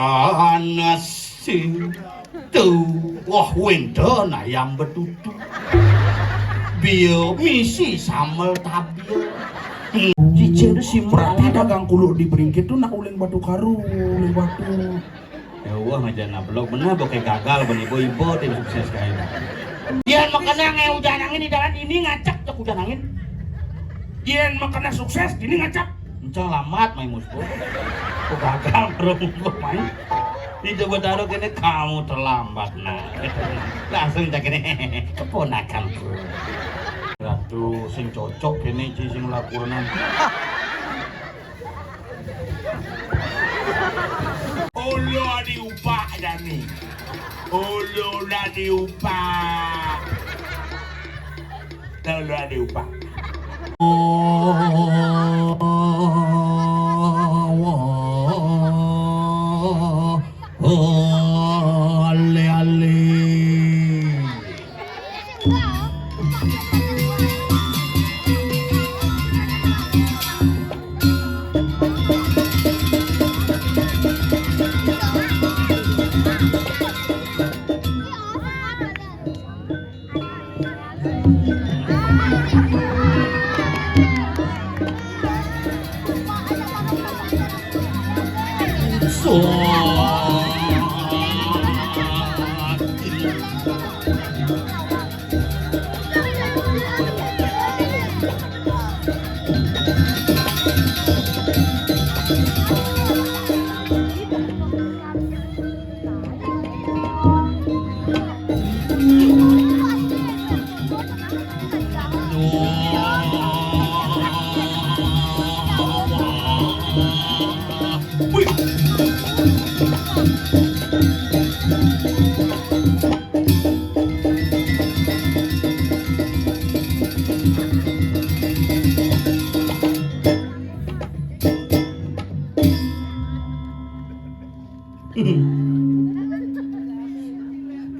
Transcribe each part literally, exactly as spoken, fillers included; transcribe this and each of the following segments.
Panas sing tuh, wah, wénten ayam betutu. Bio misi sambel tabil. Cicing tuh si Berarti dagang kuluk di Bringkit tuh nak uling batu karu, uling batu. Ya wah, ngajana belok bener, bokeh gagal ben ibu-ibu tim sukses kayak ini. Yén makena ngai ujan angin di dalan ini ngacak cek ujan angin. Yén makena sukses ini ngacak. Encang lambat main musbuk. Kok gagal terus musbuk main. Di coba taruh kene kamu terlambat nah. Langsung cak ini keponakanku. Ratu sing cocok kene ci sing lakunan. Ulu diupak jani. Ulu dah diupak. Ulu dah diupak. Ale ale.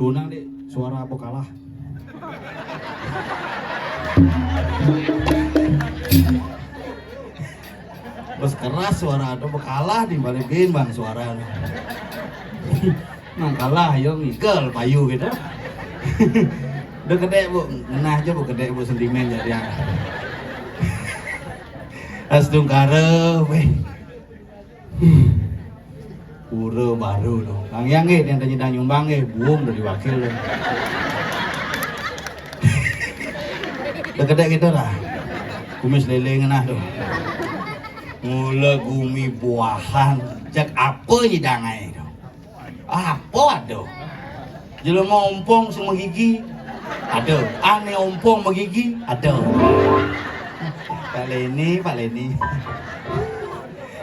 Tunang, Dik, suara apa kalah? Bos keras suara ada bekalah di balik bimbang suara. Nang kalah yo ngigel payu gitu. Udah gede bu, ngenah aja bu gede bu sentimen jadi ya. Astungkara, weh. Pura baru tu. Kang Yang eh, yang tanya nyumbang eh, buung dari wakil tu. Dekedek gitu lah. Kumis lele ngenah tu. Mula gumi buahan, cek apa nyidang ai tu. Apa ada? Jelema ompong sing megigi. Ada. Ane ompong megigi. Ada. Pak Leni, Pak Leni.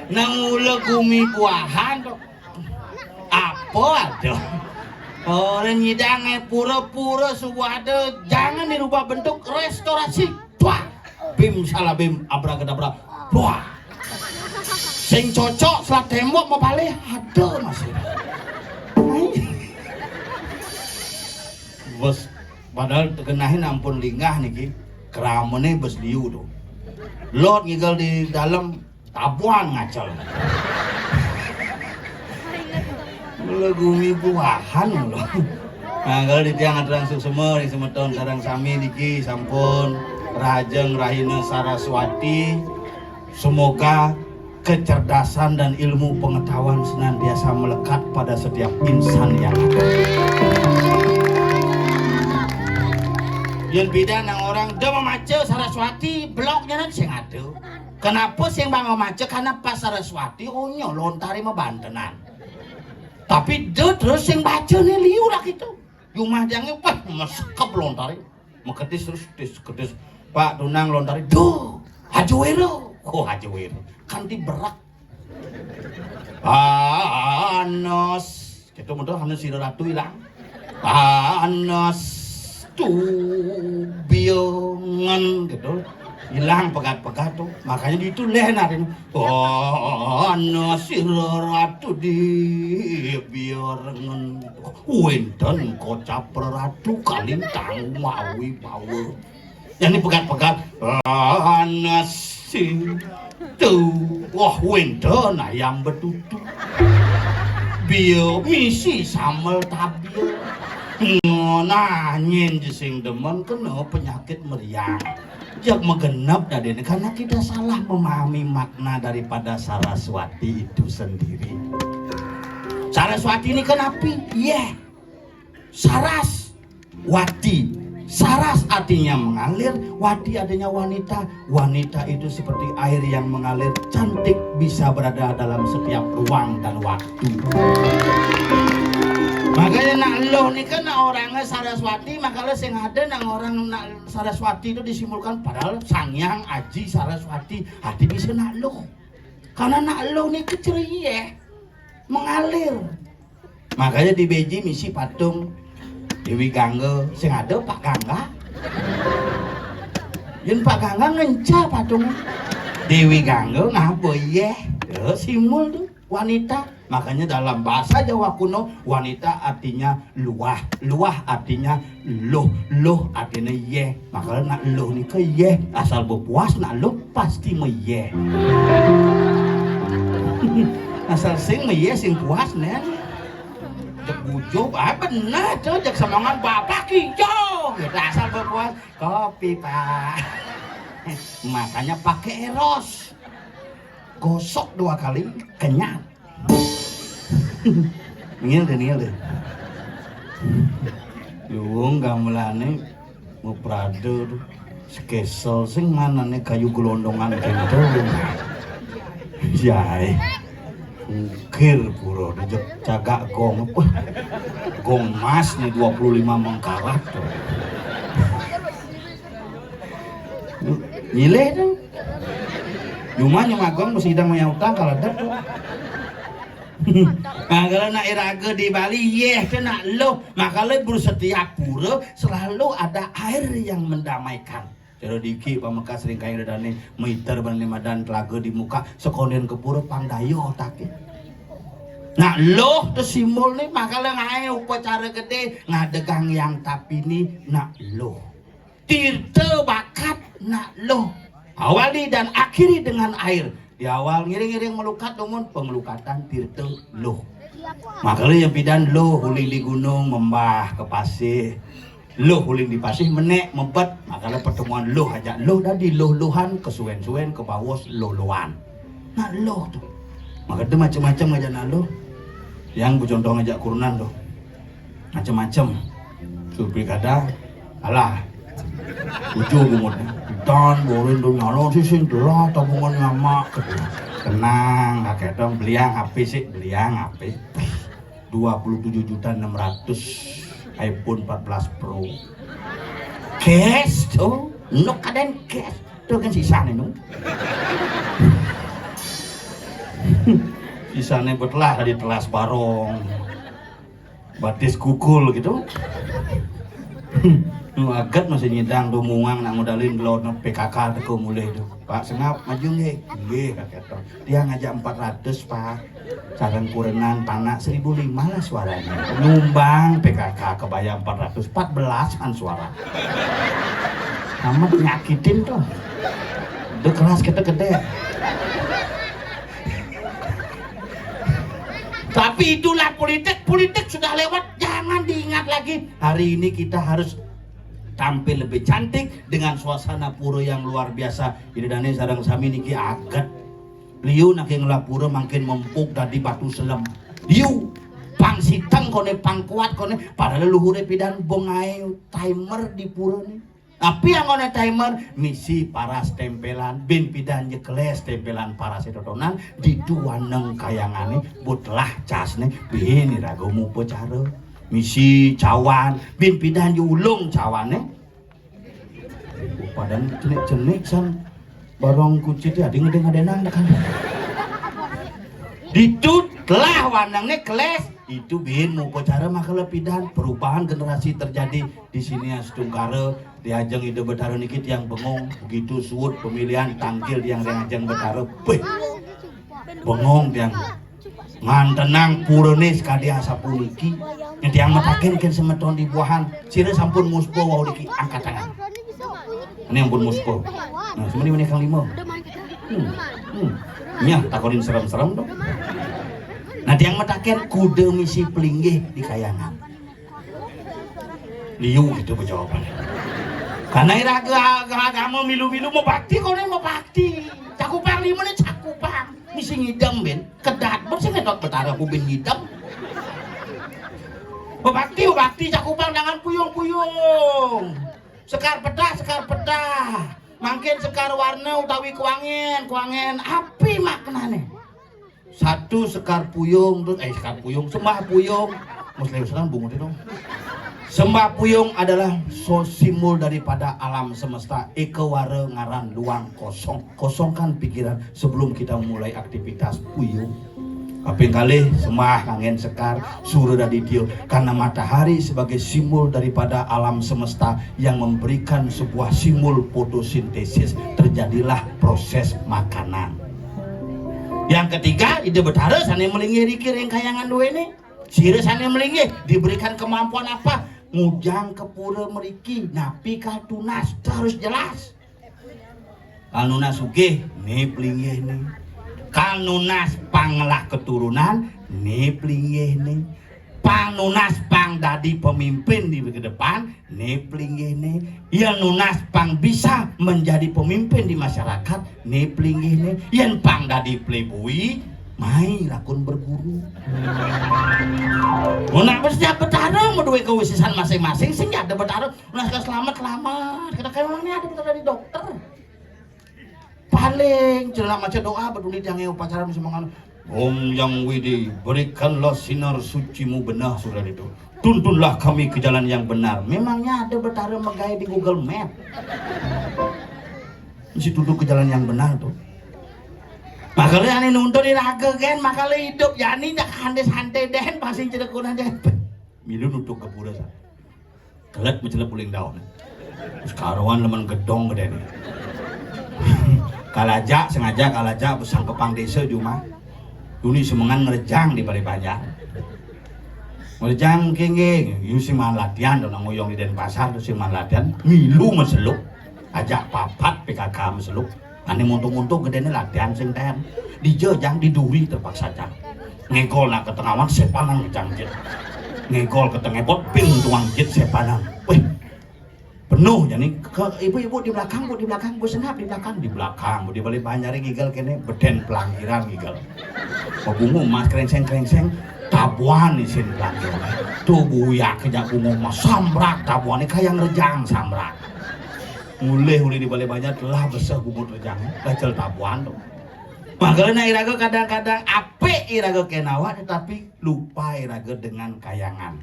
Nang mula gumi buahan tu. Apa ada? Orang nyidang eh pura-pura subuh ada, jangan dirubah bentuk, restorasi. Tuah. Bim salabim abrakadabra. Tuah. Sing cocok selat tembok mau balik ada masih. Bos padahal tegenahin ampun linggah niki. Keramene bos liu tu. Lot ngigel di dalam tabuan ngacel. Mula gumi buahan mula. Nah, kalau di tiang aturang suksema di semeton sareng sami niki sampun rahajeng rahina Saraswati. Semoga kecerdasan dan ilmu pengetahuan senantiasa melekat pada setiap insan yang ada. Yang beda nang orang dia memaca Saraswati blognya nanti sing ada. Kenapa sing bang memaca? Karena pas Saraswati onyo lontari mabantenan. Tapi dia terus sing baca nih liu lah gitu. Jumah jange wah mesekep lontari. Mekedis terus kedis kedis. Pak tunang lontari. Duh, Haji Wiro. Oh Haji Wiro. Kan diberak. Panas. Gitu mudah hanya sira ratu hilang. Panas tu biangan gitu. Hilang pegat-pegat tuh. Makanya itu leh narin. Panas sira ratu di biarengen. Wénten kocap reradu kalintang mawi bawa. Yang dipegat-pegat, panas sing tuh. Wah, wénten ayam betutu. Pia misi sambel tabil. Nah, nyén ja sing demen kena penyakit meriang. Jak magenep dadiné karena kita salah memahami makna daripada Saraswati itu sendiri. Saraswati ini kan api? Yéh. Saras. Wati. Saras artinya mengalir, wati artinya wanita. Wanita itu seperti air yang mengalir, cantik, bisa berada dalam setiap ruang dan waktu. Makanya nak luh nika nak orangnya Saraswati, makanya sing ada nang orang nak Saraswati itu disimbolkan, padahal Sang Hyang Aji Saraswati, hati bisa nak luh. Karena nak luh nika ceria, mengalir. Makanya di Beji misi patung Dewi Gangga, sing ada Pak Gangga. Yén Pak Gangga ngenca patung Dewi Gangga ngapa yéh? Tuh, simbol tuh wanita. Makanya dalam bahasa Jawa kuno, wanita artinya luah. Luah artinya luh. Luh artinya yéh. Makanya nak luh nika yéh. Asal bepuas nak luh pasti meyéh. Asal sing meyéh sing puas, nén. Cék bujur, ah, bener tuh, cék semangat bapak hijau. Gitu, asal bepuas, kopi, Pak. Makanya pakai eros. Gosok dua kali, kenyang. Nil deh, nil deh. Luwung gamelane mau prada tuh. Sekesel sing manane kayu gelondongan kento. Jae. Ukir pura dijek cagak gong. Wah, gong emas nih dua puluh lima mengkarat tuh. Nyileh tuh. Cuma nyemagong mesti hidang mayang utang kalau ada tuh. Nah, kalau nak iraga di Bali, yeh, ke nak loh. Makanya bro, setiap pura selalu ada air yang mendamaikan. Cara diki pamekas ring kaya dadane miter bani madan telaga di muka sekonden ke pura pang daya otake. Nak loh tu simbol ni, makanya ngae upacara gede ngadegang yang tapi ni nak loh. Tirta bakat nak loh. Awali dan akhiri dengan air. Di awal ngiring-ngiring melukat dumun pengelukatan tirta loh. Makanya yang pidan loh uling di gunung membah ke pasir. Loh uling di pasir menek mebet. Makanya pertemuan loh aja loh dadi loh-lohan kesuwen-suwen ke bawos loh-lohan. Nak loh tu. Maka tu macam-macam aja nak loh. Yang bercontoh ngajak kurunan tu. Macem-macem. Supri kada, alah. Ucu bungut. Dan borin tu nyala sih sing telah tabungan ngamak. Tenang, kakek dong beliang H P sih, beliang H P. Dua puluh tujuh juta enam ratus iPhone empat belas Pro. Cash tu, nuk kaden cash. Tu kan sisane nu. Sisane betelah dari telas barong. Batis kukul gitu. Nu aget masih nyidang tu mungang nak modalin gelot nak P K K teko mulih tu. Pak Sengap maju nggih. Nggih kakek tu. Dia ngajak empat ratus, Pak. Sareng kurenan panak seribu lima lah suaranya. Nyumbang P K K kebayar empat ratus, empat belas an suara. Amat nyakitin tuh. Udah kelas kita gede. Tapi itulah politik, politik sudah lewat, jangan diingat lagi. Hari ini kita harus tampil lebih cantik dengan suasana pura yang luar biasa. Jadi dane sareng sami niki aget. Liu nanging ngelah pura makin mempuk dadi batu selem. Liu pang siteng kone pang kuat kone padahal luhure pidan bengai timer di pura ni. Tapi yang kone timer misi paras tempelan bin pidan jekeles tempelan paras totonan ditu waneng kayangane butlah casne bin iraga mupacara. Misi cawan bin pidan je ulung cawane. Padan cenik-cenik san barong kucit ya ding ding adenang kan. Ditut lah wanangne keles itu bin mau upacara makala pidan perubahan generasi terjadi di sini ya setungkara di ajeng Ida Betara niki tiang bengong begitu suut pemilihan tangkil tiang ring ajeng Betara beh bengong tiang ngantenang purane sekadi asapuniki. Nyediang mataken ken semeton di buahan sira sampun muspa wau niki angkat tangan. Ini ampun muspa. Nah, semeni menikang lima. Hmm. Hmm. Nyah takonin serem-serem dong. Nah, tiang mataken, kuda misi pelinggih di kayangan. Liu gitu jawabannya. Karena iraga agama milu-milu, mabakti, koné mabakti. Cakupang lima nih, cakupang. Misi ngidem, bin. Kedat, bin, sing ngetot betara ku bin ngidem. Mabakti, mabakti, cakupang dengan puyung-puyung. Sekar pedah, sekar pedah. Mangkin sekar warna utawi kuangen, kuangen. Api maknané. Satu sekar puyung, terus, eh, sekar puyung, sembah puyung. Muslim Islam bungut itu. Sembah puyung adalah so-, simbol daripada alam semesta. Eka wara ngaran luang kosong. Kosongkan pikiran sebelum kita memulai aktivitas puyung. Kaping kalih, sembah nganggén sekar, sura dadi dia. Karena matahari sebagai simbol daripada alam semesta yang memberikan sebuah simbol fotosintesis, terjadilah proses makanan. Yang ketiga, Ida Betara sané melinggih riki ring kayangan duéné. Sira sané melinggih diberikan kemampuan apa? Ngujang ka pura mriki, napi kal tunas, harus jelas. Kal nunas sugih, né pelinggihné. Kal nunas pang ngelah keturunan, né pelinggihné. Pang nunas pang dadi pemimpin di ke depan, né pelinggihné. Yén nunas pang bisa menjadi pemimpin di masyarakat, né pelinggihné. Yén pang dadi pleboi, mai lakun berguru. Mun apa setiap betara madué kawisisan masing-masing, sing ada betara. Nah, sudah selamat, selamat. Kita kayak orang ini ada bentar dari dokter. Paling jelas maca doa, peduli jangan upacara, mesti mangan. Om Yang Widi, berikanlah sinar sucimu benar, sudah itu. Tuntunlah kami ke jalan yang benar. Memangnya ada betara megai di Google Map? Mesti tuntun ke jalan yang benar tuh. Makanya ane nuntun iraga kan, makanya hidup ya ini ndak hande santai deh, pasti cerekunan deh. Milu nutuk ke pura sa. Kelet mencelep uling daun. Sekaruan lemen gedong gedé nih. Kalaja, sengaja kalaja besang kepang desa juma. Yuni semengan ngerejang di Balé Banjar. Ngerejang kénging, yu sing mangan latihan, dong ngoyong di Denpasar, terus sing mangan latihan, milu meseluk. Ajak papat P K K meseluk. Ane montok-montok gedene latihan sing tem. Dija jang diduri terpaksa jang. Ngegol nak ke tengah wan sepanan jang jit. Ngegol ke tengah bot ping tuang jit sepanan. Weh, penuh jadi ke ibu-ibu di belakang, bu di belakang, bu senap di belakang, di belakang, bu di balik banjare ngigel kene beden pelanggiran ngigel. Pebungu mas krengseng-krengseng tabuan isin pelanggiran. Tuh buya kejak bungu mas sambrak tabuan ini kayak ngerejang sambrak. Mulih uli di Balé Banjar telah beseh bubut rejangnya, bacel tabuan tuh. Makanya iraga kadang-kadang apik iraga kenawa tetapi lupa iraga dengan kayangan.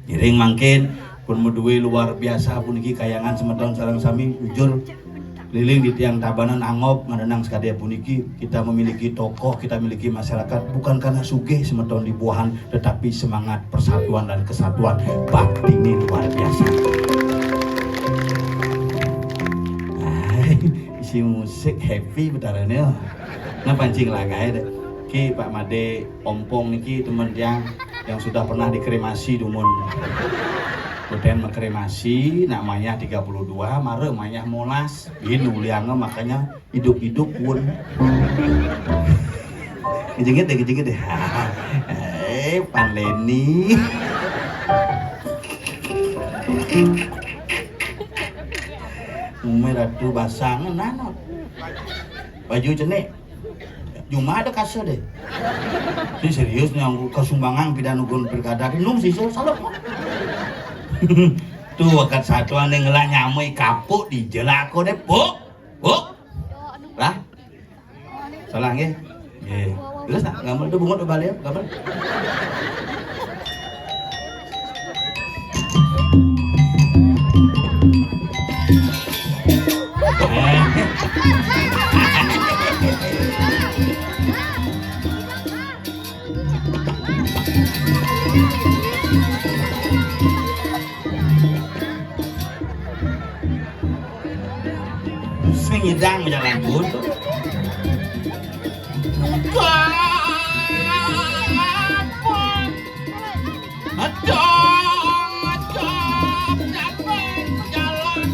Ngiring mangkin pun meduwe luar biasa puniki kayangan semeton sareng sami jujur liling di tiang Tabanan anggap nganenang sekadaya puniki kita memiliki tokoh, kita memiliki masyarakat bukan karena sugih semeton dibuahan tetapi semangat persatuan dan kesatuan bakti ini luar biasa. Hai, isi musik happy betarane. Nah pancing lah kae deh. Ki Pak Made Ompong niki temen tiang yang sudah pernah dikremasi dumun. Kemudian mengkremasi nak mayah tiga puluh dua, mara mayah molas. Ini uliange makanya hidup-hidup pun. Kejengit deh, kejengit deh. Eh, Pan Leni. Umai ratu basang nanot. Baju cenik. Cuma ada kasa deh. Ini serius nih yang kasumbangan pidan ugun pilkada nung sih salah. Tuh wakat satu ane ngelah nyamai kapuk di jelako deh, Puk. Puk. Lah. Salah nggih. Nggih. Terus nak gambar tuh bungut balik gambar. Sing nyidang jalan buntu. Aduh, aduh, aduh, jalan.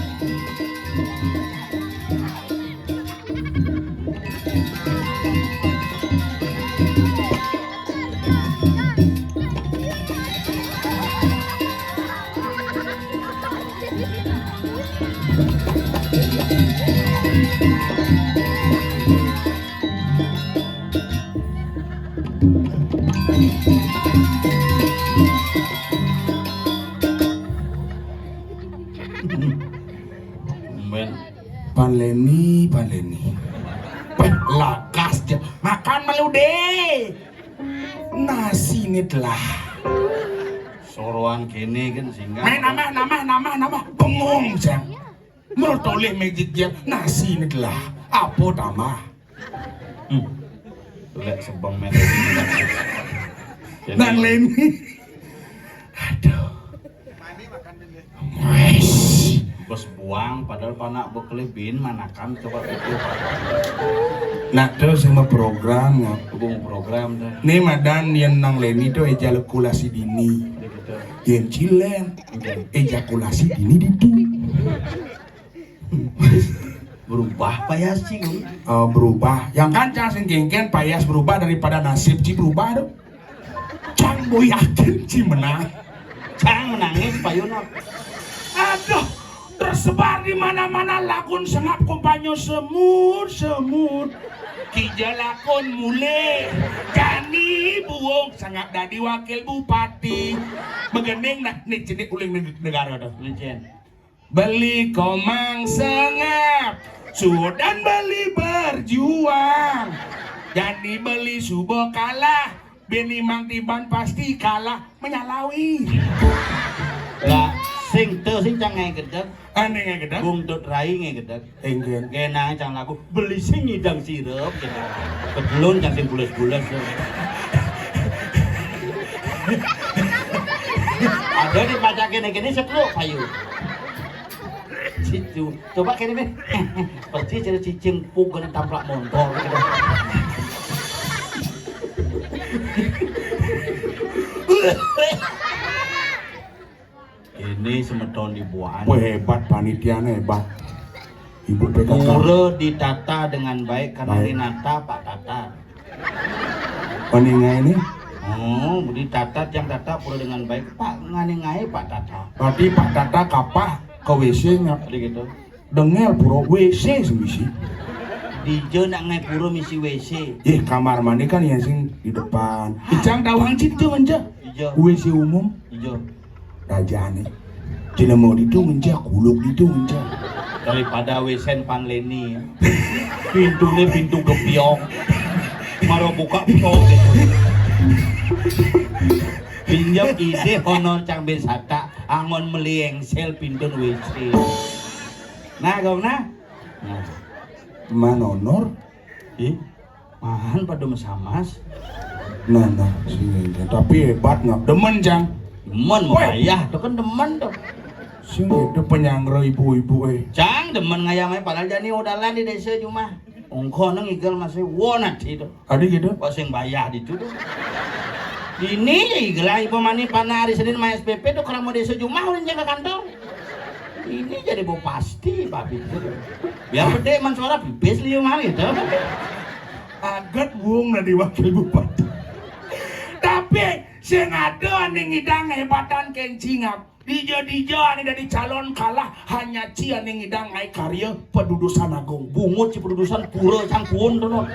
Leni, Pak Leni. Peh, lakas ja. Makan malu deh. Nasi ni telah. Soroan kene kan singgah. Main nambah, nambah, nambah, nambah. Bengong, Jang. Menurut oleh magic dia, nasi ni telah. Apa tambah? Hmm. Lek sebeng merah. Nang Leni. Aduh. Wes. Bos buang, padahal panak bekelebin manakan coba video. Nak terus sama program, ya. Hubung program dah. Ni madan yang nang Leni tu ejakulasi dini. Begitu. Yang cilen, oke, ejakulasi dini ditu. Berubah payas, Cing. Oh, berubah. Yang kan cang sing kengken payas berubah daripada nasib ci berubah tu. Cang boy yakin ci menang. Cang menangis payun. Aduh, tersebar di mana-mana lakun sengap kumpanyo semut, semut. Kija lakun mule. Jani buung sengap dadi wakil bupati. Begening dah ni jenik uling neg-, negara tu. Licin. Beli komang sengap, sudan beli berjuang. Jani beli suba kalah, bini mang tiban pasti kalah menyalawi. Lah, sing te sing cang ngai gedeg. Ane ngai gedeg? Bung Dut Rai ngai gedeg. Enggen. Genang cang lagu, beli sing nyidang sirup, gitu. Kebelun cang sing bules-bules. Ada di pacak kene-kene setruk payu. Cicu. Coba kene, men. Persis jadi cicing puk kena tamplak motor, gitu. Ini semeton dibuat. Wah, hebat, panitiane hebat. Ibu P K K. Pura ditata dengan baik karena Baik. Dinata Pak Tata. Paningai ini? Oh, ditata yang tata pura dengan baik. Pak nganingai Pak Tata. Berarti Pak Tata kapah ke W C ngap. Tadi gitu. Dengel pura W C semisi. Dija nak ngai pura misi W C. Ih, kamar mandi kan yang sing di depan. Icang tawang cit tu menja. Ija. W C umum. Ija. Raja ni. Jenama ditu ngenjak, kuluk ditu ngenjak. Daripada wesen pan Leni. Pintune pintu gepiong. Maro buka pok gitu. Pinjam ide honor cang besata, angon meli engsel pintun W C. Nah, gong nah. Nah. Man honor? Ih. Mahan pada mesamas. Nah, nah, sini aja. Tapi hebat ngap demen, Cang. Demen mau Weh. Payah, tuh kan demen tuh. Sini ada penyanggra ibu-ibu eh. Cang demen ngayam ae padahal jani odalan di desa jumah. Ongko nang igel masih wonat itu. Ada gitu? Kok sing bayah di itu tuh. Ini ya igel ae pemani panah hari Senin main S P P tuh keramo desa jumah ulun jaga kantor. Ini jadi bau pasti Pak Peter. Biar gede man suara pipis liu mah gitu. Agat wong na di wakil bupati. Tapi sing ada ning ngidang hebatan kencingap. Dija-dija ane dadi calon kalah hanya ci ane ngidang ngai karya padudusan agung. Bungut ci padudusan pura cangkuun to no.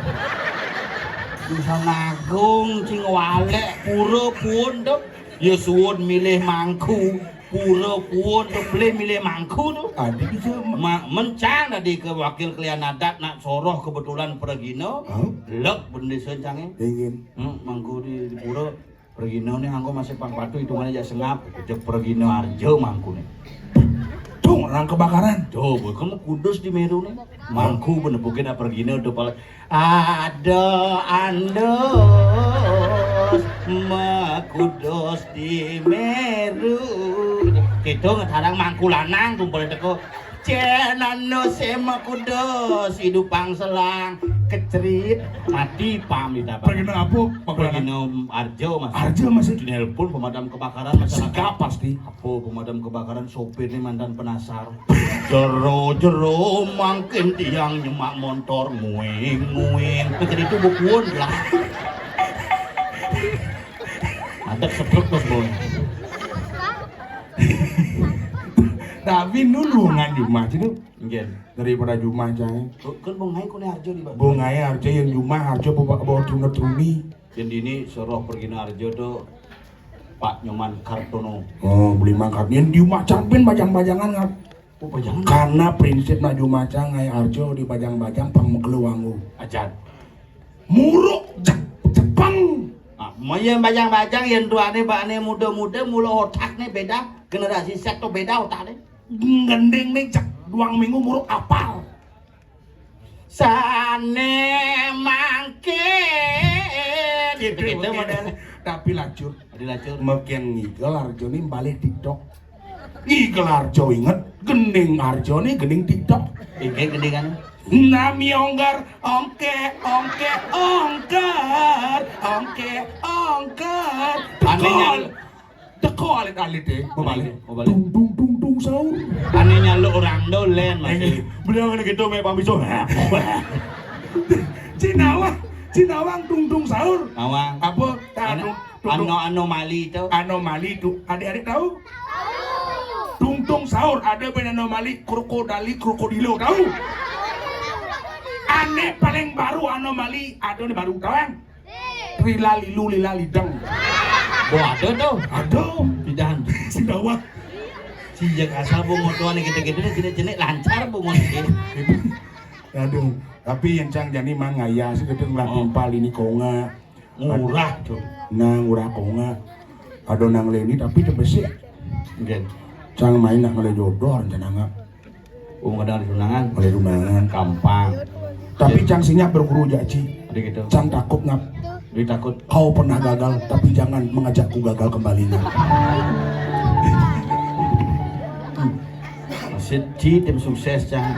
Padudusan agung ci ngwalek pura puun to. Ya suwun milih mangku. Pura puun to beli milih mangku to. Adi bisa ma- Ma- mencang tadi ke wakil kelian adat nak soroh kebetulan pergina. Hah? Lek bendesa cange. Ingin. Hmm, mangku di, di pura. Pergina ni anggo masih pang patu hitungannya jak sengap, jak pergina arja mangku ni. Tung, orang kebakaran. Tuh, bukan kudus di Meru ni. Mangku bener bukan ada pergina tuh pala. Ada andus mekudus di Meru. Kita ngetarang mangku lanang tuh boleh teko. Cen anu sema kuda sidupang selang kecerit mati pam di dapat. Pergina apa? Pergina arjo mas. Arjo mas. Nelpon pemadam kebakaran masyarakat. Sigap pasti. Apa pemadam kebakaran sopir ini mantan penasar. Jero jero mangkin tiang nyemak montor nguing nguing. Pikir itu bukuan lah. Ada setruk bos boy. Tapi nulungan jumah cinu. Nggih. Daripada jumah cai. Kan bungai kune harjo di bawah. Bungai harjo yang jumah harjo bawa bawa tuna tuni. Yang dini soroh pergi harjo tu Pak Nyoman Kartono. Oh, beli mangkat. Yang di rumah campin bajang-bajangan ngap. Oh, bajang. Karena prinsip nak jumaca ngaé arjo dibajang-bajang pang makelo wanggu. Ajan. Muruk jep-, jepeng. Ah, mun yén bajang-bajang yén tuané baané muda-muda mula otakné béda, generasi Z to béda otakné. Gending né jek duang minggu muruk apal. Sané mangkin. Gitu, gitu, gitu, model. Tapi lacur. Dilacur. Mekén ngigel arjo ni balik TikTok. Ngigel arjo inget, gending arjo ni gending TikTok. Inggih gendingan. Nami onggar, ongke, ongke, onggar, ongke, onggar. Ané nyal- Teko alit-alit ya, bebalik. Bebalik. Dung, dung, dung, dung, sahur. Ané nyaluk orang do lén masih. Beliau ngene gitu, mek pamiso. Cinawang, Cinawang, dung, dung, sahur. Nawang. Apa? Ano-, ano-, anomali itu. Anomali itu. Adik-adik tahu? Dung, dung, sahur. Ada band anomali, krokodali, krokodilo. Tahu? Ané paling baru anomali. Ada nih baru, tahu kan? Rila lilu lila lidang. Bo ada tuh. Ada. Pidan. Sing dawa. Sejak asal bungut tuan gitu-gitu deh, jenek-jenek lancar bungut gitu. Aduh, tapi yang cang jani mang ngaya sih gedé ngelatih. Oh. Pal ini konga. Murah tuh. Nah, murah konga. Ada nang leni tapi tebesik. Nggih. Cang main nak ngele jodoh rencana nggak? Oh, kadang ada tunangan. Ada tunangan. Gampang. Tapi cang sinyap berguru jaji. Ada gitu. Cang takut ngap. Jadi takut. Kau pernah gagal, tapi jangan mengajakku gagal kembali ngap. Masih di tim sukses, Cang.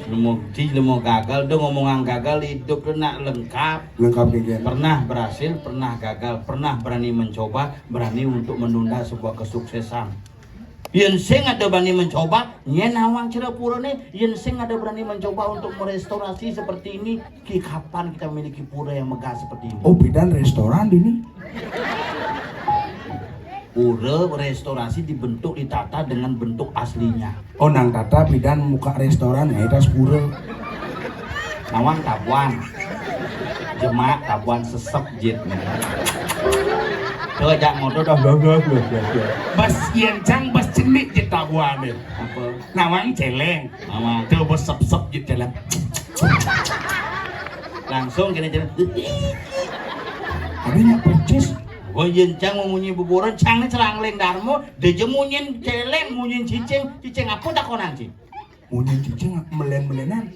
Lemo, di lemo gagal, dong ngomongan gagal, hidup tu nak lengkap. Lengkap, geng. Pernah berhasil, pernah gagal, pernah berani mencoba, berani untuk menunda sebuah kesuksesan. Yén sing ada berani mencoba, nyén nawang cara pura né, yén sing ada berani mencoba untuk merestorasi seperti ini, ki kapan kita memiliki pura yang megah seperti ini? Oh, pidan restoran ini. Pura restorasi dibentuk, ditata dengan bentuk aslinya. Oh, nang tata pidan muka restoran, nah, itu pura. Nawang tabuan. Jemak tabuan sesep jit. Tuh, jak motor dah. Bas yén cang bas cenik jit tabuan deh. Apa? Nawang celeng. Nawang. Tuh, bas sep-sep jit celeng. Langsung kena celeng. Adanya percis. Gua yén cang mau munyi buburan, cang né celangling darmo, dia je munyin celeng, munyin cicing, cicing apa takonan, Cing? Munyin cicing melen-melenan.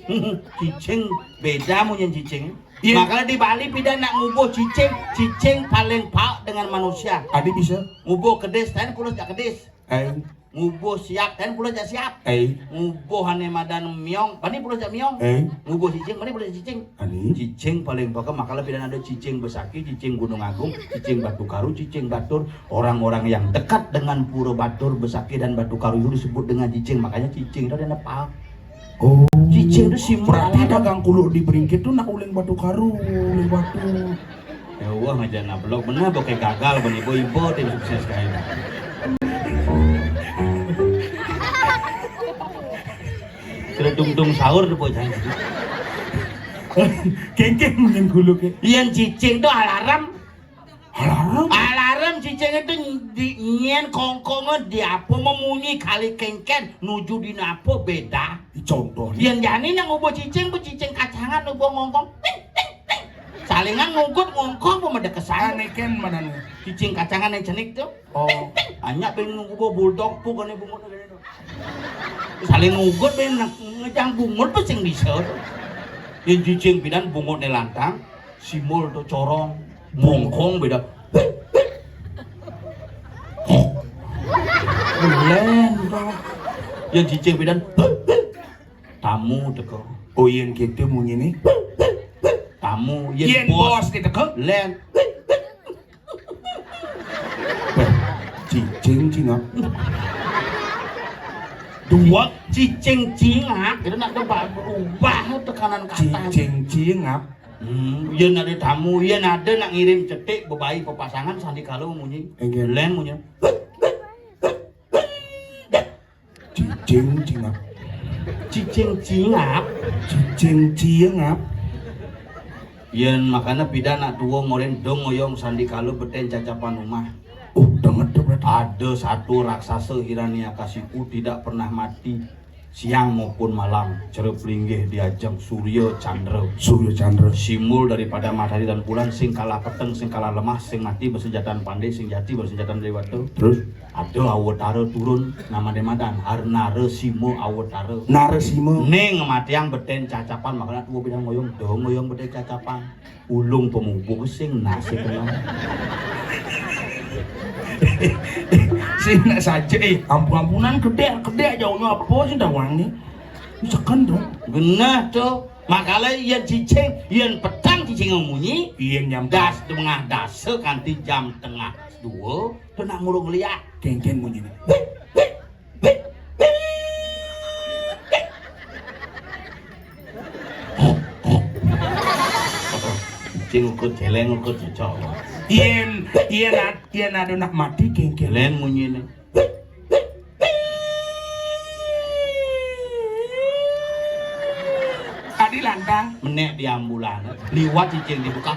Cicing beda munyin cicing. Iya. Makanya di Bali pidan nak ngubuh cicing, cicing paling paek dengan manusia. Adi bisa. Ngubuh kedis, tain pulas jak kedis. Eh. Ngubuh siap, tain pulas jak siap. Eh. Ngubuh ané madan miong, bani pulas jak miong. Eh. Ngubuh cicing, bani pulas jak cicing. Adi. Cicing paling paek, makanya pidan ada cicing besaki, cicing Gunung Agung, cicing Batu Karu, cicing Batur. Orang-orang yang dekat dengan Pura Batur, Besaki dan Batu Karu itu disebut dengan cicing, makanya cicing itu ada nepal. Oh. Cicing itu simbol. Berarti alarm. Dagang kuluk di Beringkit tuh nak uling Batu Karu, uling batu. Ya wah, ngajak nablok bener, bokeh gagal, bani ibu-ibu, tim sukses kayak. Sudah tung-tung sahur tuh bocah. Kengkeng yang kuluk ya. Yang cicing tuh alarm. Alarm. Alarm cicing itu di nyén kongkong di apa memunyi kali kengken nuju dina apa beda. Contoh. Yén jani nang ngubuh cicing, bu cicing kacangan ngubuh ngongkong. Ting, ting, ting. Salingan ngugut ngongkong bu medekesan. Ané kén mana nih? Cicing kacangan yang cenik tuh. Oh. Ting, ting. Anyak ben ngubuh bulldog pu kene bungut kene tuh. Saling ngugut ben ngejang bungut pasti bisa tuh. Yén cicing pidan bungutné lantang. Simul to corong, bongkong beda. Lén to. Yén cicing pidan. Tamu teko. Oh, yén kitu munyiné. Tamu, yén bos teko. Lén. Cicing cingap. Dua cicing cingap, itu nak coba berubah tekanan kata. Cicing cingap. Hmm, yén ada tamu, yén ada nak ngirim cetik bebayi pepasangan sandi kala munyi. Enggak. Lén munyi. Cicing cingap. Cicing cingap. Cicing cingap. Yén makana pidan nak tua ngorin dong ngoyong sandi kala betén cacapan rumah. Uh, denget tuh, Bro. Ada satu raksasa Hiranyakasipu tidak pernah mati. Siang maupun malam, cerep linggih di ajeng Surya Chandra. Surya Chandra. Simbol daripada matahari dan bulan, sing kalah peteng, sing kalah lemah, sing mati bersenjataan pandai, sing jati bersenjataan dewata. Terus? Ada awatara turun, namanya madan Har-, Narasima Awatara. Narasima. Ning matiang beten cacapan, makanya tua bilang ngoyong, dong ngoyong beten cacapan. Ulung pemubung sing nasi kena. Sing nak saja, eh, ampun-ampunan, kedek, kedek, jauhnya apa sih tawang ni? Seken dong. Genah tu. Makala yen cicing, yen petang cicing munyi, yen nyam das tengah dasa kanti jam tengah dua, tu nak murung liat. Kengken munyi ni. Cing ukur celeng, ukur cocok. Yen, yen ad-, yen ada nak mati, kengken. Celeng munyi ni. Adi lantang. Menek di ambulan. Liwat cicing dibuka.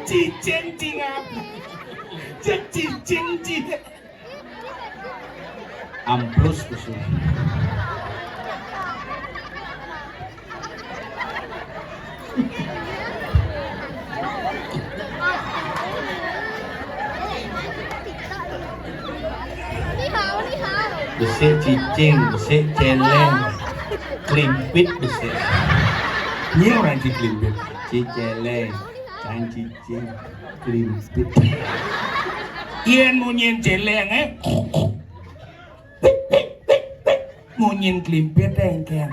Cicing cingap. Cicing cingap. Amplus kusum. Besik cicing, besik celeng, klimpit besik. Ni orang ci klimpit. Ci celeng, cang cicing, klimpit. Yen munyin celeng, eh. Munyin klimpit, engken.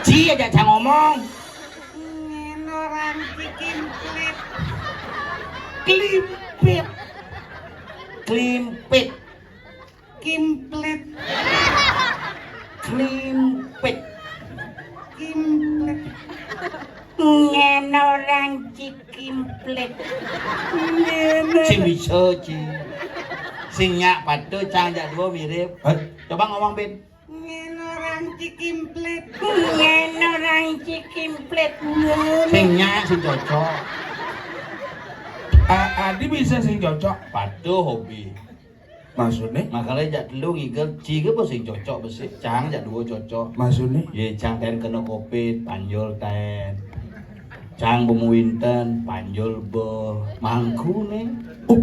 Ci aja cang ngomong. Ngen orang ci kimplit. Klimpit. Klimpit. Kimplit. Klimpit. Kimplit. Ngen orang ci kimplit. Ngen. Sing bisa, ci. Sing nyak patut, cang jak dua mirip. Hah? Coba ngomong, Bin. Ngen orang ci kimplit. Ngen orang ci kimplit. Ngen. Sing nyak, sing cocok. A-, adi bisa sing cocok. Patuh hobi. Maksudnya? Makanya jak telu ngigel, ci ke apa sing cocok besik, cang jak dua cocok. Maksudnya? Ye, cang ten kena covid, panjol ten. Cang bemu winten, panjol be, mangku nih. Oh,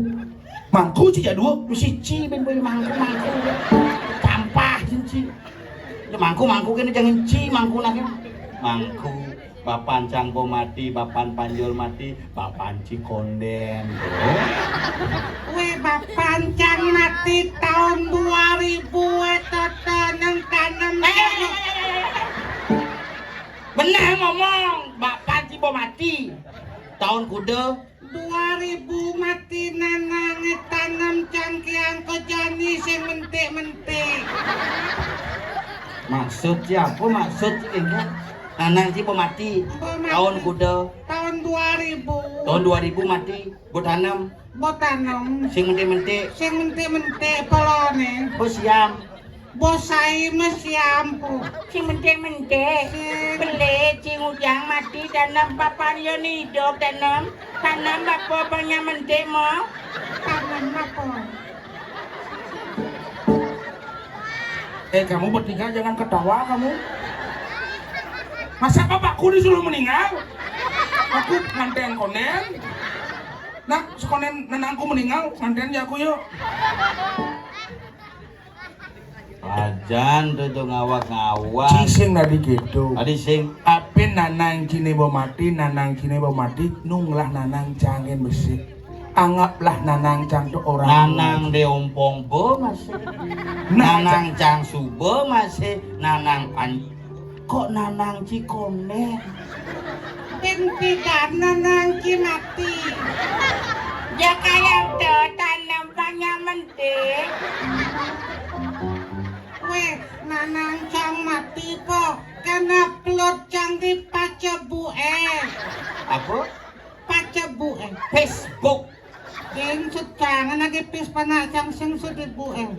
mangku ci jak dua? Siji ben boleh mangku, mangku. Campah siji. Ya mangku, mangku kene jangan ci, mangku nak. Mangku. Bapan cang bo mati, bapan panjol mati, bapan ci konden. Weh, bapan cang mati tahun dua ribu, weh, tata nang tanem. Eh, eh, eh, eh, eh. Benar ngomong, bapan ci bo mati. Tahun kuda. Dua ribu mati nanange tanem cangkiang ko jani sing mentik-mentik. Maksud ci apa? Maksud ci kengken? Nanang ci bo mati. Bo mati. Tahun kuda. Tahun dua ribu. Tahun dua ribu mati. Bo tanem. Bo tanem. Sing mentik-mentik. Sing mentik-mentik pelone. Bo siam. Bos sai mesti ampuh. Sing mentik-mentik. Sing. Beli, sing ujang mati, tanem papan yo ni hidup, tanem. Tanem apa banyak mentik mo? Tanem apa? Eh, kamu bertiga jangan ketawa kamu. Masa bapakku disuruh meninggal? Aku nganten konen. Nah, sekonen nenangku meninggal, nganten ya aku yuk. Ajan tuh, tuh ngawak-ngawak. Ci sing tadi gitu. Tadi sing. Apin nanang cine bo mati, nanang cine bo mati, nunglah nanang cangin besi. Anggaplah nanang cang tuh orang. Nanang de ompong be masih. Nah, nanang cang sube masih, nanang pan. Kok nanang ci konen? Pin pidan nanang ci mati. Ya kaya do tanem banyak mentik. Weh, nanang cang mati po? Kena plot cang di pacebu eh. Apa? Pacebu eh. Facebook. Sing secangan lagi pis panak cang sing sedibu eh.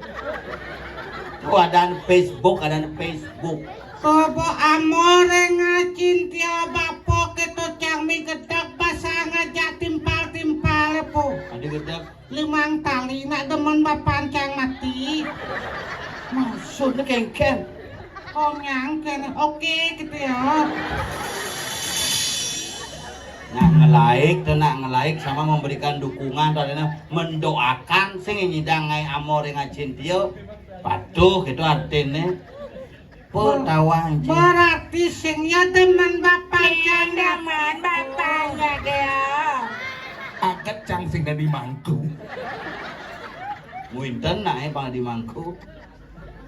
Tuh ada Facebook, ada Facebook. Tobo amore ngacin tio bapo keto cang Limang tali, nak demen bapan cang mati. Maksudnya kengken. Konyang kene, oke gitu ya. Nak ngelaik tuh, nak ngelaik sama memberikan dukungan, tadina mendoakan sing nyidang ngai amor yang ngacin tio. Patuh gitu artinya. Petawa anjing. Berarti sing ya demen bapak. Iya, cang demen bapak ya dia. Aget cang sing dadi mangku. Winten nak eh pang di mangku.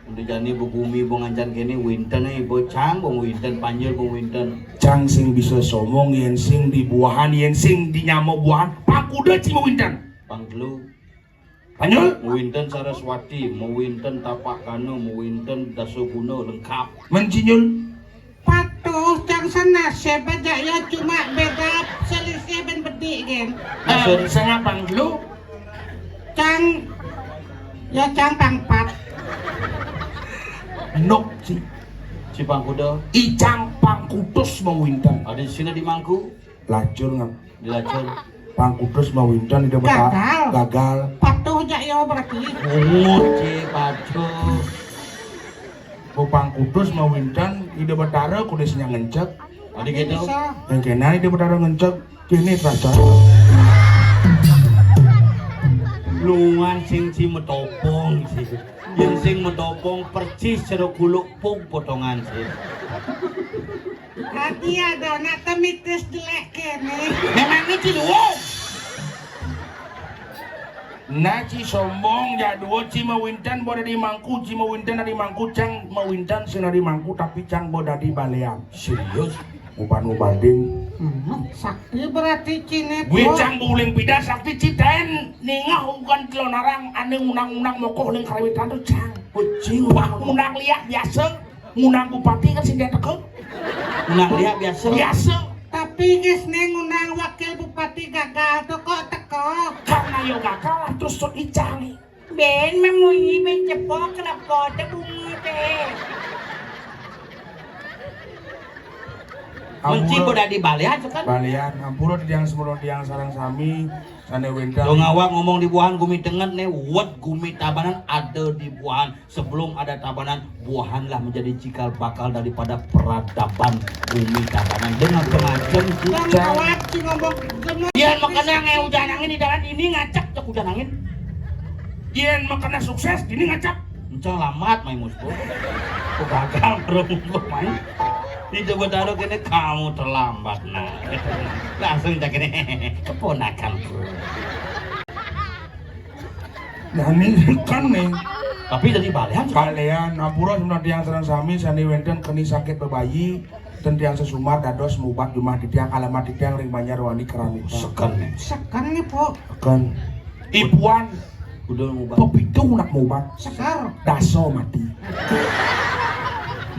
Udah jani bebumi bo ngancan kene winten eh bo cang bo winten panjul bo winten. Cang sing bisa somong yen sing di buahan yen sing di nyamo buahan. Pakuda cing winten. Pang telu. Panjul. Mawinten Saraswati, mawinten Tapak Gana, mawinten Dasaguna lengkap. Mencinyul. Patuh cang senasib aja ya, cuma beda selisih ben bedik gen. Maksud? Eh, sengapang dulu. Cang ya cang pangpat. Nok ci. Cipangkuda. Icang pangkutus mawinten. Ada di sini di mangku. Lacur ngap. Dilacur. Pangkutus mawinten ida beta gagal. Gagal. Patuh jak yo berarti. Bungut ci patuh. Bu pangkutus mawinten ida betara kudu sing ngencek. Adi gitu. Bisa. Yang kena ida betara ngencek kini terasa. Lungan sing ci metopong ci. Yang sing metopong percis cero kuluk pung potongan ci. Hati ada nak temitis jelek kene. Memang ni ci luwung. Nah ci sombong jak dua ci mawinten bo dadi mangku ci mawinten dadi mangku cang mawinten sing dadi mangku tapi cang bo dadi balean. Serius? Uban ubading. Hmm, sakti berarti cine. Gue cang buling pida sakti ci ten ningah ugan telonarang ane undang-undang mokoh ling karawitan tu cang. Kucing. Wah undang liak biasa. Ngundang bupati kan sing dia teka. Ngundang dia biasa. Biasa. Tapi guys nih ngundang wakil bupati gagal tuh kok teka. Karena yo gagal lah terus tuh icang nih. Ben memunyi ben cepok kenapa ada bunyi teh. Kunci udah di balian kan? Balian, ampura tiang semua tiang sarang sami. Sane wénten. Dong awak ngomong di buahan gumi tenget nih, wet gumi Tabanan ada di buahan. Sebelum ada Tabanan, buahanlah menjadi cikal bakal daripada peradaban gumi Tabanan. Dengan pengacem. Dong awak si ngomong. Yén makena ngai ujan angin di dalan ini ngacak cek ujan angin. Yén makena sukses ini ngacak. Encang lambat mai musbul. Kok gagal baru musbul mai. Di Jogotaro kene kamu terlambat nah. Langsung cak ini keponakanku. Nah ini kan nih. Tapi dari balian. Balian, ampura sebenarnya tiang sareng sami sani wénten keni sakit bebayi. Ten tiang sesumar dados mubat jumah titiang alamat titiang ring Banjarwani Keramik. Seken nih. Seken nih, Pok. Seken. Ipuan. Udah mubat. Pepitu nak mubat. Sekar. Daso mati.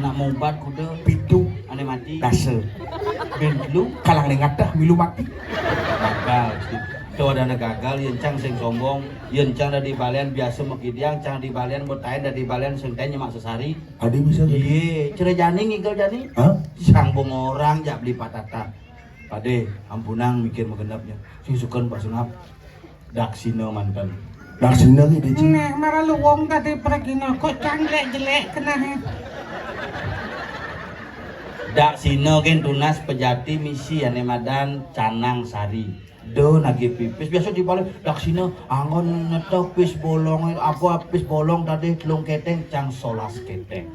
Nak mubat kuda. Pitu. Ane mati. Dasa. Ben lu. Kalang nengat dah milu mati. Gagal. Tuh ada anak gagal, yen cang sing sombong, yen cang dari balian biasa mekidiang, cang di balian bertain dari balian sing tanya mak sesari. Adi bisa jadi. Iye, cere jani ngigel jani. Hah? Sambung orang jak beli patata. Pade, ampunang mikir magenepnya. Sing suken Pak Sungap. Daksina manten. Daksina ki deci. Neh, mara luwung tadi pragina kok cang jelek-jelek kenah. Daksina gen tunas pejati misi ane madan canang sari. Do nagih pipis biasa dibalik daksina anggon ngeteh pis bolong apa pis bolong tadi telung keteng cang solas keteng.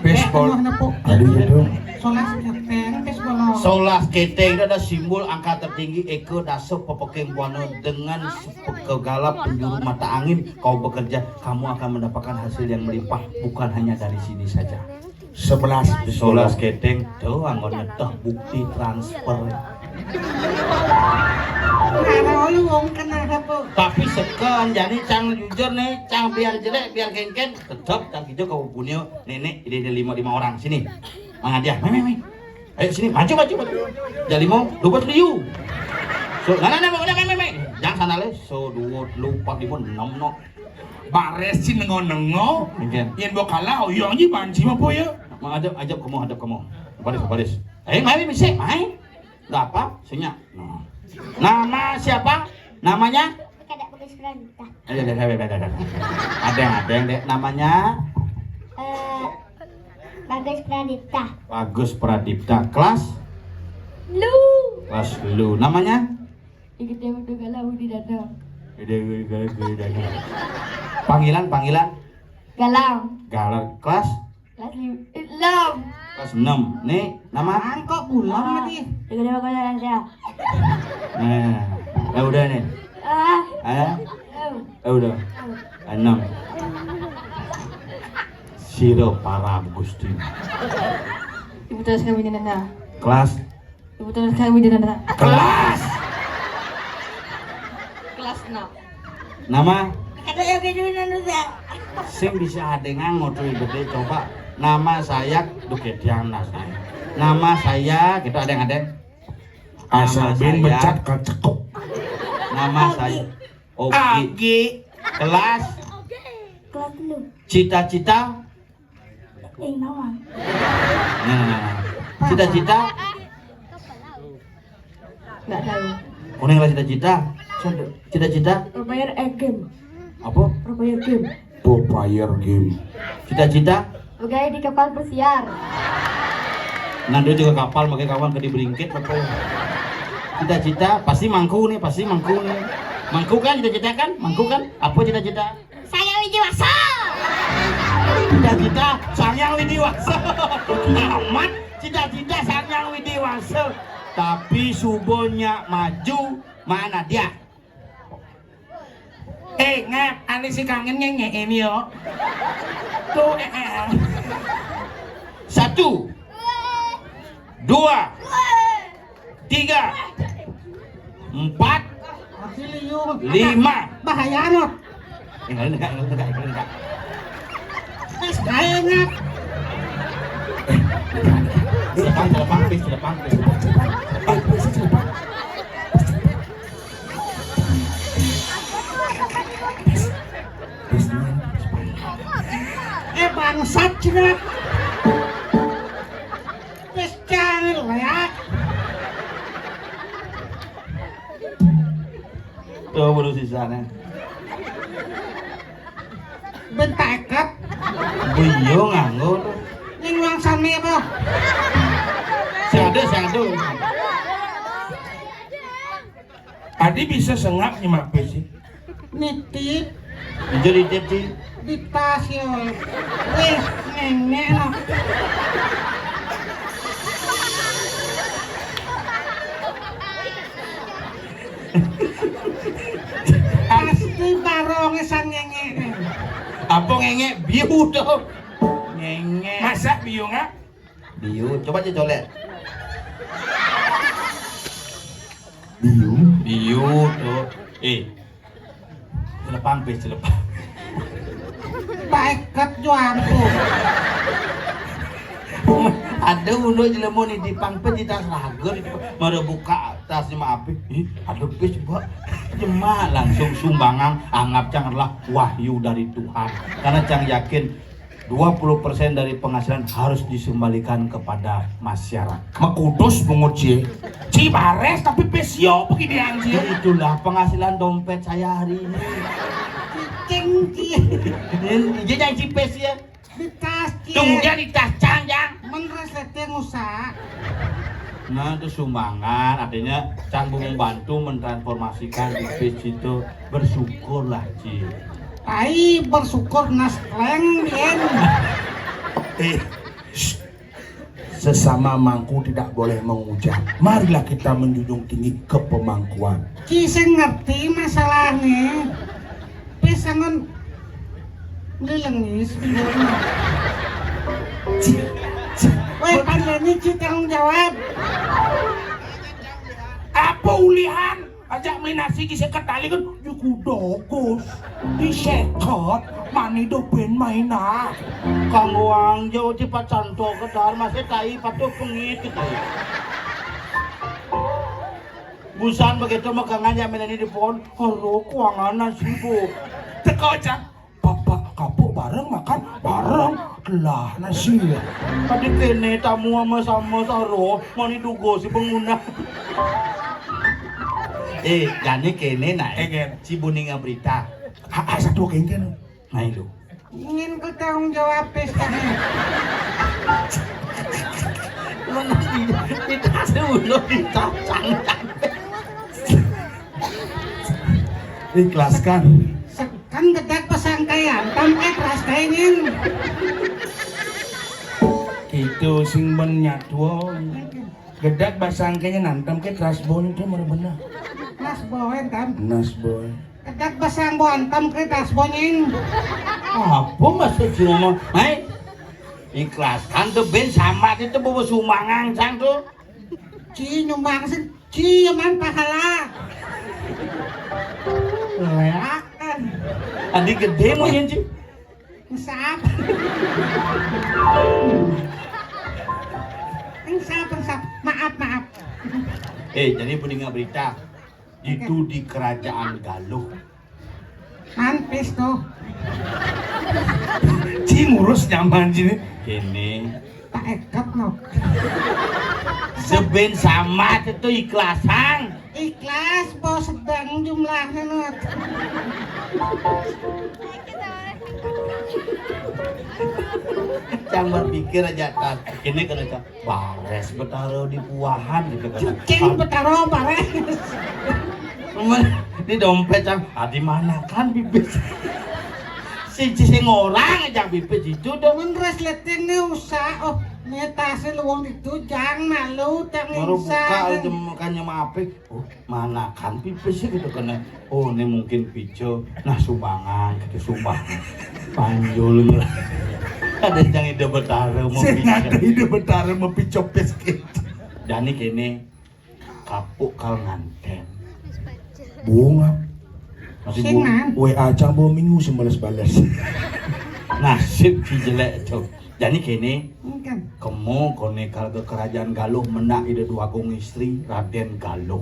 Pis bolong. Tadi gitu. Solas keteng, pis bolong. Solas keteng itu ada simbol angka tertinggi eka dasa pepeking buana dengan segala penjuru mata angin kau bekerja kamu akan mendapatkan hasil yang melimpah bukan hanya dari sini saja. Sebelas. Sebelas keteng tuh anggon ngeteh bukti transfer. Nah, lu wong kenal apa? Tapi seken jadi cang jujur nih, cang biar jelek, biar kengken, tetap cang hijau kau punya nenek ini ada lima lima orang sini. Mang Adiah, meh meh meh. Ayo sini maju maju maju. Jadi mau dua liu. So, nah nah nah meh meh meh. Jangan sana le. So dua lu empat lima enam no. Bares ci nengo-nengo. Nggih. Yen mbok kalah oyong ci banci apa ya? Mang ajak ajak kamu ajak kamu. Baris baris. Eh, mari misi, mai. Enggak apa, senyap. Nah. Nama siapa? Namanya? Pradipta. Ada, ada, ada, ada, ada. Ada yang, ada yang, Dek. Namanya? Eh, Bagus Pradipta. Bagus Pradipta. Kelas? Lu. Kelas lu. Namanya? Ikut yang udah galau di dada. Udah galau di dada. Panggilan, panggilan? Galang. Galang. Kelas? Kelas lim-, eh, enam. Kelas enam. Nih, nama? Kok pulang lagi? Tiga dua kosong ya. Nah, ya udah nih. Ah. Eh? Ya udah. Enam. Sira parab Gusti. Ibu terus kami nana. Kelas? Ibu terus kami nana. Kelas. Kelas enam. Nama? Ada yang kejunan udah. Sing bisa ada ngangot tuh gede, coba. Nama saya Duke Tiang Nas. Nama saya, gitu, ada yang ada? Asa bin mecat kacekok. Nama saya Ogi. Agi. Kelas? Kelas lu. Cita-cita? Eh, nawan. Nah, cita-cita? Nggak tahu. Kuning lah cita-cita. Cita-cita? Berbayar eh game. Apa? Berbayar game. Berbayar game. Cita-cita? Pegawai di kapal pesiar. Nanti juga kapal pakai kawan ke diberingkit apa? Cita-cita pasti mangku nih, pasti mangku nih. Mangku kan cita-cita kan? Mangku kan? Apa cita-cita? Saya Widi Waso. Cita-cita Sangyang Widi Waso. Amat cita-cita Sangyang Widi Waso. Tapi subonya maju, mana dia? Eh, ngap, ane si kangen ngenyein yo. Tuh, eh, eh. Satu, dua, tiga, empat, lima. Bahaya, Not. Tinggal dekat, tinggal dekat, tinggal dekat. Wis kae, Nat. Telepang, telepang, please, telepang, please. Telepang, please, telepang. Eh, bangsat, Nat. Wis jangan lihat. Tuh, baru sisanya. Bentekep. Beliau nganggur. Yang uang sami apa? Sing ada, sing ada. Adi bisa sengap nyemak sih. Nitip. Jujur nitip sih. Di tas yo. Wis, nenek no. Pasti barongnya sang ngengek. Apa ngengek? Biu tuh. Ngengek. Masak biu nggak? Biu. Coba aja colek. Biu. Biu tuh. Eh. Celepang, pis, celepang. Paeket juangku. Ada ulo jelema ni di pangpet di tas lager, mara buka tas jema api. Ih, ada pis, Mbak. Jema langsung sumbangan, anggap cang adalah wahyu dari Tuhan. Karena cang yakin dua puluh persen dari penghasilan harus disumbalikan kepada masyarakat. Mekudus pungut cie. Ci bares tapi pesio beginian cie. Itulah penghasilan dompet saya hari ini. Cicing cie. Ini dia jangan cipes ya. Di tas cie. Tunggu dia di tas cang, Jang. Menres leteng usah. Nah, itu sumbangan, artinya cang membantu mentransformasikan di page itu. Bersyukurlah, Ci. Tai bersyukur nas kleng, Din. Eh, sesama mangku tidak boleh mengujak. Marilah kita menjunjung tinggi kepemangkuan. Ci sing ngerti masalahnya. Pisangon melilengis. Weh, pandani Ci tanggung jawab. Apa ulihan? Ajak main nasi di sekat tali kan, di kudokus, di sekat, mani do ben main ah. Kanggo anjo cepat santo kedar masih tai patuh pengit gitu. Busan begitu megangan ya main ini di pohon, kalau kuangan nasi bu. Teko aja. Bapak kapuk bareng makan bareng lah nasi. Tadi kene tamu sama-sama taruh, mani dugo si pengguna. Eh, jani kéné nah. Eh, Gén. Si Buning Abrita. Ha, ha, satu kéngkén. Nah, itu. Ingin ku tanggung jawab pesta. Mana di, di tas dulu, di tas, cang, cang. Ikhlaskan. Kan gedeg pasangkaian, tam ké teras kainin. Gitu, sing ben nyatua. Gedeg pasangkaian, tam ké teras bon itu meureun bener. Teras bon, tam. Teras bon. Gedeg pasang bon, tam ké teras bonin. Apa maksud si ngomong? Mai, ikhlaskan tuh ben sama itu bawa sumbangan sang tuh. Ci nyumbang sih. Ci, man pahala. Léak. Adi gedé mungkin, Ci. Engsap. Engsap, engsap. Maaf, maaf. Eh, jadi Buning Abrita. Itu di kerajaan Galuh. Mantis tuh. Ci ngurus nyaman sini. Kéné. Tak ékét no. Seben sama itu ikhlasang. Ikhlas, bos sedang jumlahnya, Nut. Cang berpikir aja, Tan. Ini kena, Cang. Barés Betara di puahan gitu kan. Cing Betara barés. Cuman di dompet, Cang, ah, di mana kan pipis? Si, si sing orang aja pipis itu dong. Mun resleting nih usah. Oh, nih tasnya luang itu, jang malu, tak. Baru buka aja makannya mape. Oh, mana kan pipis sih gitu kan. Oh, ini mungkin pico. Nah, sumbangan gitu, sumbangan. Panjul lah. Ada yang ide Betara mau pico. Ada ide Betara mau pico pis gitu. Jani kéné kapuk kal ngantén. Bunga. Masih sing bu-, man. W A Cang bawa minggu sing balas-balas. Nasib si jelek tuh. Jani kéné. Engken. Kemo koné kal ke kerajaan Galuh, mendak ida dua agung istri Raden Galuh.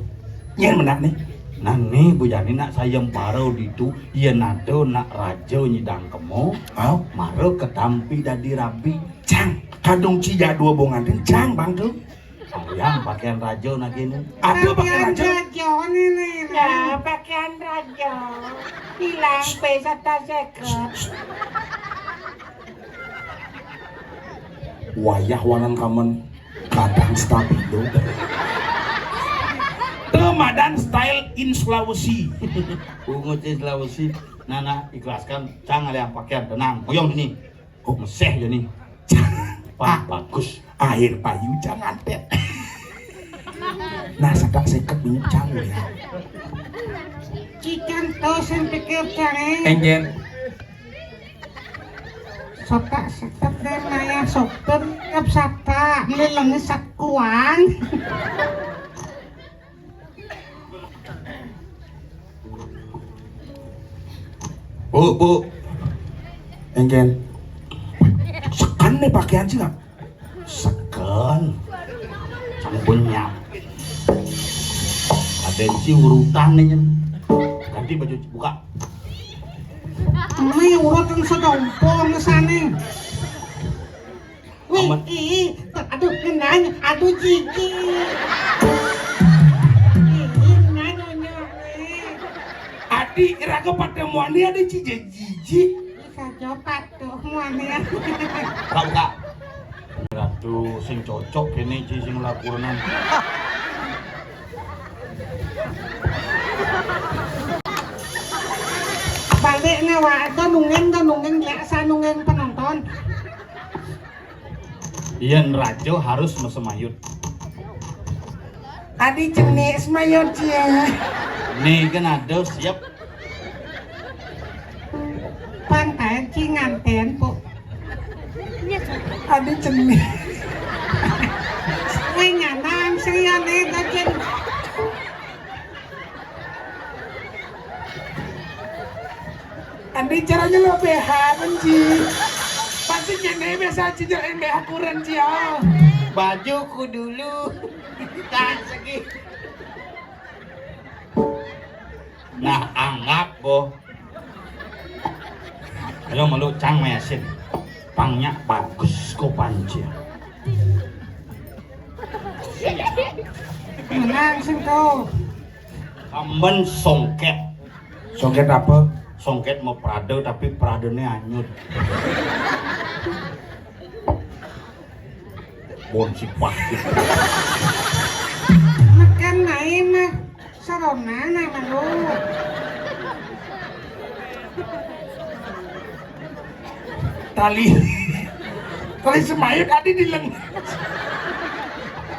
Nyén mendak nih. Nah nih, Bu Jani nak sayembara ditu, iya nado nak raja nyidang kemo, au, mara ketampi dadi rabi. Cang, kadung cija dua bungan, Cang, bang tuh. Sayang pakaian raja nak ini. Ada pakaian raja? Pakaian raja ini nih. Ya, pakaian raja. Hilang pé sata seket. Wayah wanan kamen kadang stabilo. Teu madan style in Sulawesi. Bungut in Sulawesi. Nana ikhlaskan, Cang, alih pakaian, tenang. Hoyong sini. Oh, meseh ya nih. Pan, ah, bagus. Akhir payu jangan pet. Nah, sedak seket minyak cang ya. Cikan to sing pikir cang, eh. Enjen. Sotak seket dan naya sopir kep sata, ngelengi sakuan. Bu, Bu. Engken. Seken nih pakaian sih, Kak. Seken. Cang punya. Ada isi urutan nih. Ganti baju, buka. Ini urutan sedompong sana. Wih, aman. Ih, aduh, ngenang, aduh, jijik. Ih, ngenang, nyonya, nih. Adi, iraga patemuan dia ada cija jijik. Saja patuh, muannya. Buka, buka. Ratu, sing cocok ini, Ci, sing lakurenan. Balik nih, Wak. Itu nungguin, tuh nungguin, biasa nungguin penonton. Yén raja harus mesemayut. Adi jenik semayut ya. Nih kan ada siap. Pantai cingan tempo. Adi jenik. Wih nyanang sih ya nih gajin. Andi caranya lo B H kan, Ci. Pasti kene biasa, Ci, jangan B H kurang, Ci, ya. Bajuku dulu. Tak segi. Nah, anggap, boh. Ayo, melu cang mesin. Pangnya bagus ko panci. Menang sing tuh. Amben songket. Songket apa? Songket mau prada tapi pradane anyut. Bon sipah gitu. Makan nae mah sarona na malu. Tali, tali semaiut adi di leng.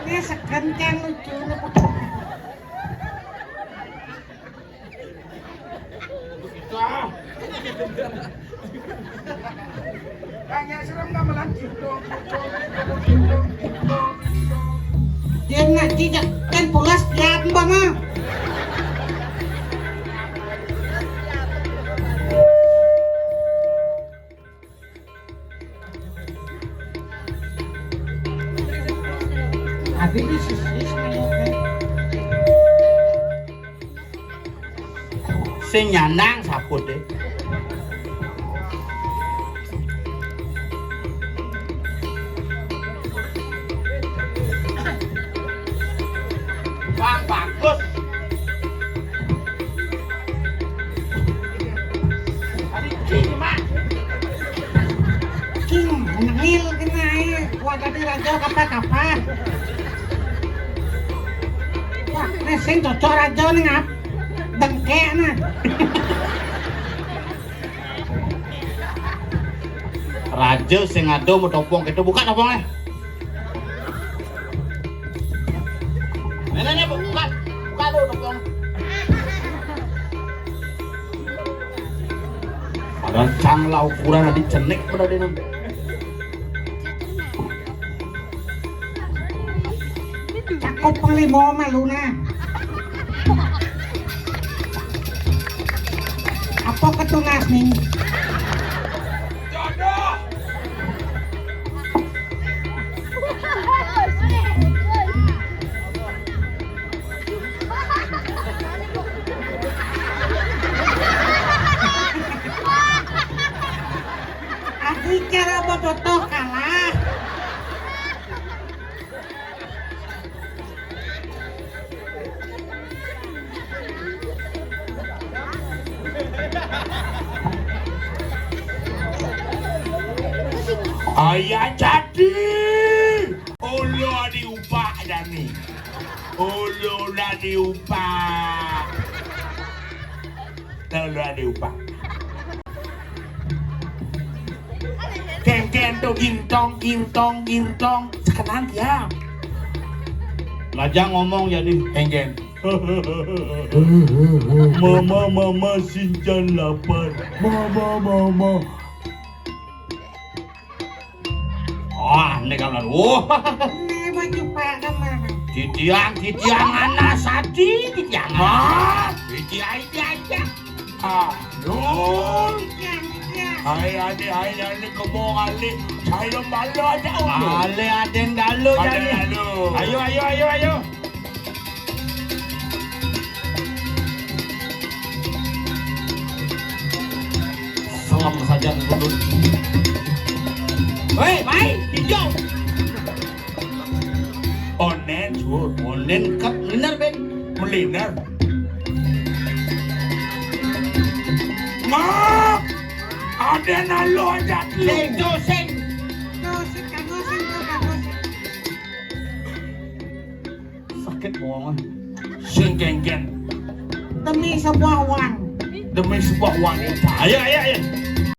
Ini sekencang lucu. Tanya serem gamelan gitu. Dia ngaji jak kan pulas ya mbak mah. Adi di sisi saya. Sing nyandang sapute. Bang bagus. Tadi king, Mak. King, nengil kena ae. Wah, tadi raja kapa-kapa. Wah, nek sing cocok raja ning ap-, dengkek nah. Raja sing ado mau topong kita buka topongnya. Nenek, nenek, buka, buka lu topong. Padahal cang lah ukuran adi cenik pada dia. Cakep panglima malu nah. Apa ketunas nih? Jodoh. Aku cara bobotoh kalah. Ayah jadi. Ulu diupak jani. Ulu dah diupak. Telo diupak. Kengken tu gintong, gintong, gintong. Sekenang ya. Lajang ngomong jadi. Kengken. Mama, mama, sinchan lapar. Mama, mama. Wah, ini kawan. Wah. Ini baju pada mana? Titiang, titiang anak sati, titiang. Hah? Titiang, titiang, titiang. Ah, dul. Titiang, titiang. Hai, ade, hai, ade, kemo, ale. Saya malu aja, wah. Ale, aden dalu, aden jadi. Dalu. Ayo, ayo, ayo, ayo. Salam saja dulu. Hei, mai, hijau. Onen, sur, onen, kep, miner, ben. Meliner. Ma, ada nalo aja dulu. Sing, tuh, sing. Tuh, sing, kagak, sing, tuh, kagak, sing. Sakit bohong. Sing kengken. Demi sebuah uang. Demi sebuah wanita. Ayo, ayo, ayo.